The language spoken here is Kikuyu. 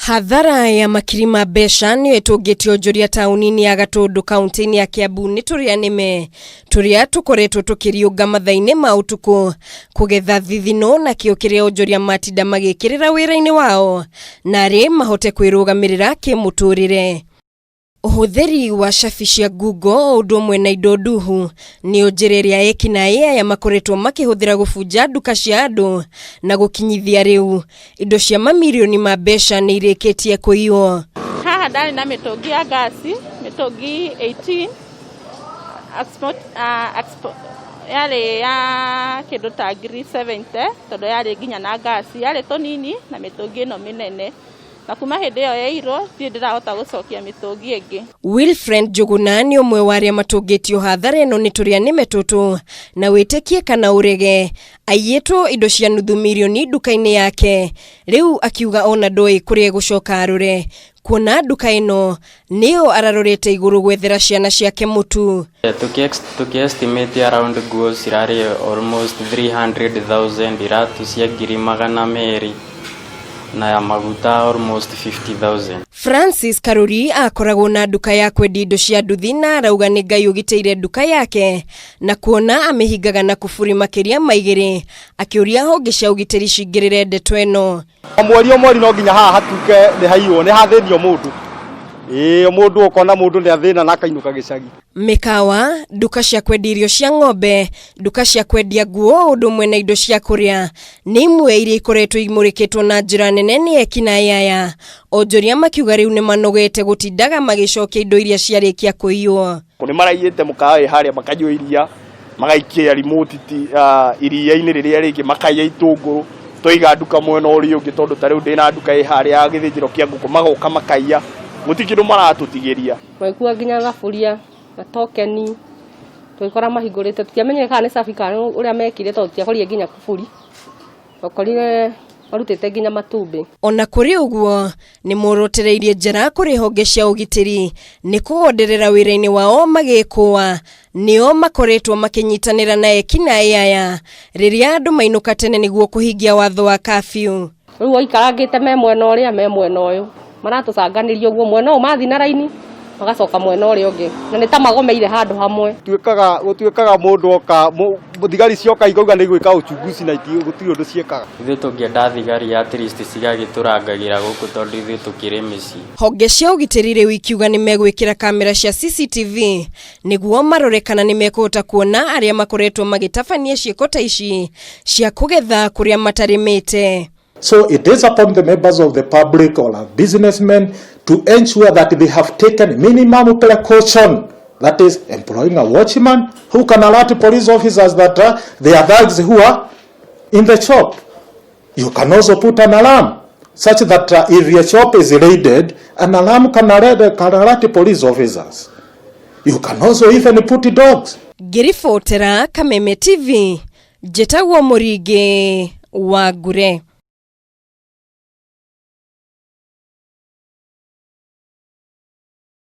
Hathara ya makiri ma mbeca nĩyo ĩtũngĩtie onjoria taũni-inĩ ya Gatũndũ kaunti-inĩ ya Kiambu nĩ tũrĩa nĩme tũrĩa tũkoretwo tũkĩriũnga mathaa-inĩ ma ũtukũ kũgetha thithino na kĩo kĩrĩa onjoria matinda magĩkĩrĩra wĩra-inĩ wao narĩ mahote kwĩrũgamĩrĩra kĩmũtũrĩre. Ũhũthĩri wa cabi cia ngungo o ũndũ ũmwe na indo nduhu nĩyo njĩra ĩrĩa ekinaĩ aya makoretwo makĩhũthĩra gũbunja nduka cia andũ na gũkinyithia rĩu indo cia mamirioni ma mbeca nĩ irĩkĩtie kũiywo. Haha ndarĩ na mĩtũngi ya ngasi, mĩtũngi 18 yarĩ ya kĩndũ ta 70,000 tondũ yarĩ nginya na ngasi, yarĩ tũnini na mĩtũngi ĩno mĩnene. Na kuma hĩndĩ ĩyo yairwo ndirĩ ndĩrahota gũcokia mĩtũngi ĩngĩ. Wilfred Njuguna nĩ ũmwe wa arĩa matũngĩtio hathara ĩno nĩ tũrĩa nĩme tũtũ na wĩtĩkie kana ũrege aiyĩtwo indo cia nuthu mirioni nduka-inĩ yake rĩu akiuga ona ndoĩ kũrĩa egũcoka arore kuona nduka ĩno nĩyo ararorete igũrũ gwethera ciana ciake mũtu. Tuki estimate around nguo cirarĩ almost 300,000, iratu cia 200,000 na ya maguta almost 50,000. Francis Karuri akoragwo na nduka ya kwendia indo cia nduthi na arauga nĩ Ngai ũgitĩire nduka yake na kuona amĩhingaga na kuburi makĩria ma igĩrĩ akĩũria honge cia ũgitĩri cingĩrĩre ndeto ĩno. O mweri o mweri no nginya haha hatuke nĩ haiywo nĩ hathĩnio mũndũ ĩĩ mũndũ ũkona mũndũ nĩ athĩna na akainũka gĩcagi. Mĩkawa, nduka cia kwendia irio cia ng'ombe, nduka cia kwendia nguo ũndũ ũmwe na indo cia kũrĩa nĩ imwe iria ikoretwo imũrĩkĩtwo na njĩra nene nĩ ekinaĩ aya. Onjoria makiuga rĩu nĩ manogete gũtindaga magĩcokia indo iria ciarĩkia kũiywo. Nĩ maraiyĩte mũkawa wĩ harĩa makanyua iria magaikia remote iria-inĩ rĩrĩa rĩngĩ makaiya itũngũrũ twaiga nduka mwena ũrĩa ũngĩ tondũ ta rĩu ndĩna nduka ĩ harĩa ya gĩthĩnjĩro kĩa ngũkũ magoka makaiya gũtirĩ kĩndũ maratũtigĩria. Magĩkua nginya thaburia na tokeni tũgĩkora mahingũrĩte tũtiamenyire kana nĩ cabi kana ũrĩa mekire tondũ tũtiakorire nginya kuburi twakorire marutĩte nginya matumbĩ. Ona kũrĩ ũguo nĩ morotereirie njara kũrĩ honge cia ũgitĩri nĩ kũgonderera wĩra-inĩ wao magĩkũa nĩo makoretwo makĩnyitanĩra na ekinaĩ aya rĩrĩa andũ mainũka tene nĩguo kũhingia watho wa kabiũ. Rĩu waikarangĩte me mwena ũrĩa me mwena ũyũ maratũcanganĩria ũguo mwena ũyũ mathi na raini magacoka mwena ũrĩa ũngĩ na nĩ ta magomeire handũ hamwe. Gũtuĩkaga mũndũ oka thigari cioka ikauga nĩ igwĩka uchunguzi na gũtirĩ ũndũ ciĩkaga. Ithuĩ tũngĩenda thigari at least cigagĩtũrangagĩra gũkũ tondũ ithuĩ tũkĩrĩ mĩciĩ. Honge cia ũgitĩri rĩu ikiuga nĩ megwĩkĩra kamera cia CCTV nĩguo marore kana nĩ mekũhota kuona arĩa makoretwo magĩtabania ciĩko ta ici cia kũgetha kũrĩa matarĩmĩte. So it is upon the members of the public or businessmen to ensure that they have taken minimum precaution. That is, employing a watchman who can alert police officers that there are thugs who are in the shop. You can also put an alarm such that if your shop is raided, an alarm can alert police officers. You can also even put dogs. Ngĩribotera Kameme TV, njĩtagwo Mũringĩ wa Ngure.